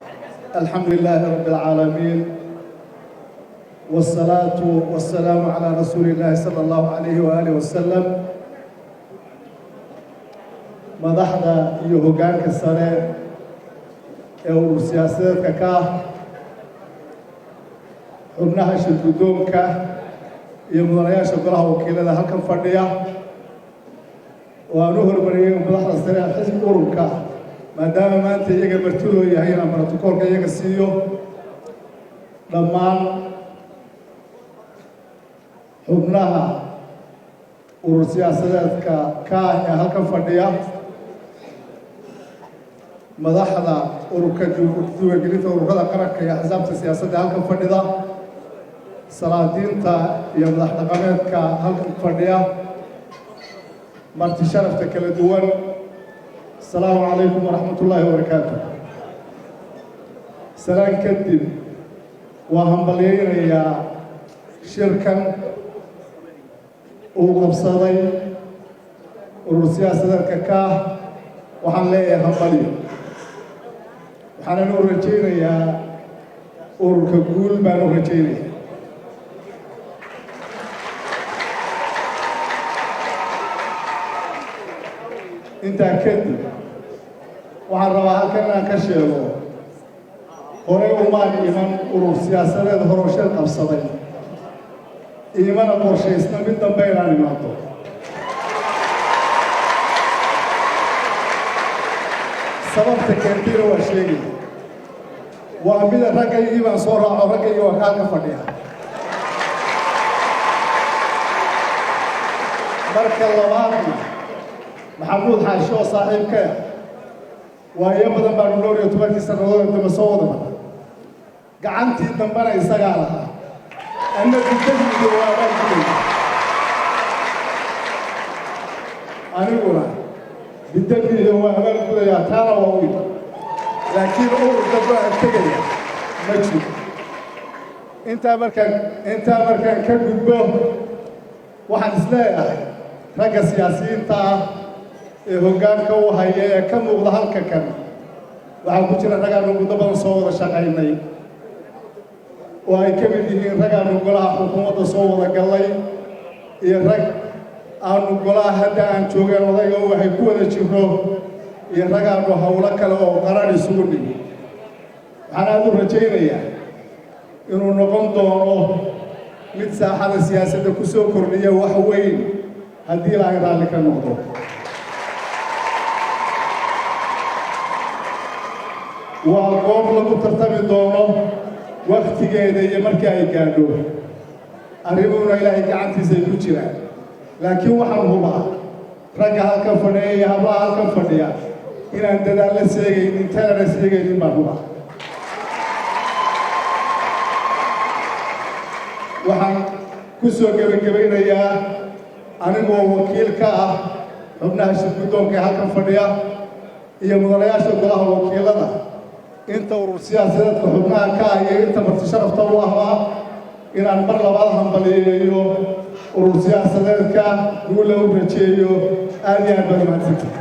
الحمد لله رب العالمين، والصلاة والسلام على رسول الله صلى الله عليه وآله وسلم. Madaxda iyo hoggaanka sare ee urur siyaasadeedka ka ah, xubnaha shirguddoonka iyo mudanayaasha golaha wakiilada halkan fadhiya, oo aan u hormariyey madaxda sare ee xisbi ururka, maadaama maanta iyaga martidoo yahay inaan brotokoolka iyaga siiyo, dhammaan xubnaha urur siyaasadeedka ka ah ee halkan fadhiya, madaxda ururka diiwaangelinta ururada qaranka iyo axsaabta siyaasadda halkan fadhida, salaadiinta iyo madax dhaqameedka halkan fadhiya, marti sharafta kala duwan, asalaamu calaykum waraxmat ullaahi wabarakaatu. Salaan kadib, waa hambalyaynayaa shirkan uu qabsaday urur siyaasadeedka kaah. Waxaan leeyahay hambalyo, waxaanan u rajaynayaa ururka guul baan u rajaynaya. Intaa kadib, waxaan rabaa halkan inaan ka sheego, horey umaan iman urur siyaasadeed horoo shir qabsaday, iimana qorshaysna mid dambe inaan imaado. Sababta keentayna waa sheegaya. Waa mida raggaygii baan soo raaco, raggaygii waa ka halka fadhiya. Marka labaadna, Maxamuud Xaashi oo saaxiibkaya waayo badan baanu dhowr iyo tobankii sannadood ee dambe soo wada marray, gacantii dambena isagaa lahaa, anna guddagiiyo waa abaalgudaya, aniguna bidamiiyo waa abaalgudayaa, taana waa wiil, laakiin urur dambe aan tegaya ma jiro. Intaa markaan ka gudbo, waxaan isleeyahay ragga siyaasiyiinta ah ee hoggaanka u haya ee ka muuqda halka kan waxaa ku jira ragaannu muddo badan soo wada shaqaynay, oo ay ka mid yihiin ragaannu golaha xukuumadda soo wada gallay iyo rag aanu golaha hadda aan joogeen odayga waxay ku wada jirno iyo ragaannu howlo kale oo qaran isugu dhigi. Waxaan aada u rajaynayaa inuu noqon doono mid saaxada siyaasadda ku soo kordhiya wax weyn, haddii Ilaahay raalli ka noqdo. Waa goob lagu tartami doono wakhtigeeda iyo markii ay gaadho, arrimuhuna Ilaahay gacantiisa ay ku jiraan, laakiin waxaan hubaa ragga halkan fadhiya iyo hablaha halkan fadhiya inaan dadaallo seegaynin, talana seegaynin baan hubaa. Waxaan ku soo gebagabaynayaa, anigoo wakiil ka ah xubnaha shirguddoonka ee halkan fadhiya iyo mudanayaasha golaha wakiilada, inta urur siyaasadeedka xubnaha ka ah iyo inta marti sharafta u ahbaa, inaan mar labaad hambaliyeeyo urur siyaasadeedka, guulla u rajeeyo. Aad iyo aad baad umahadsantay.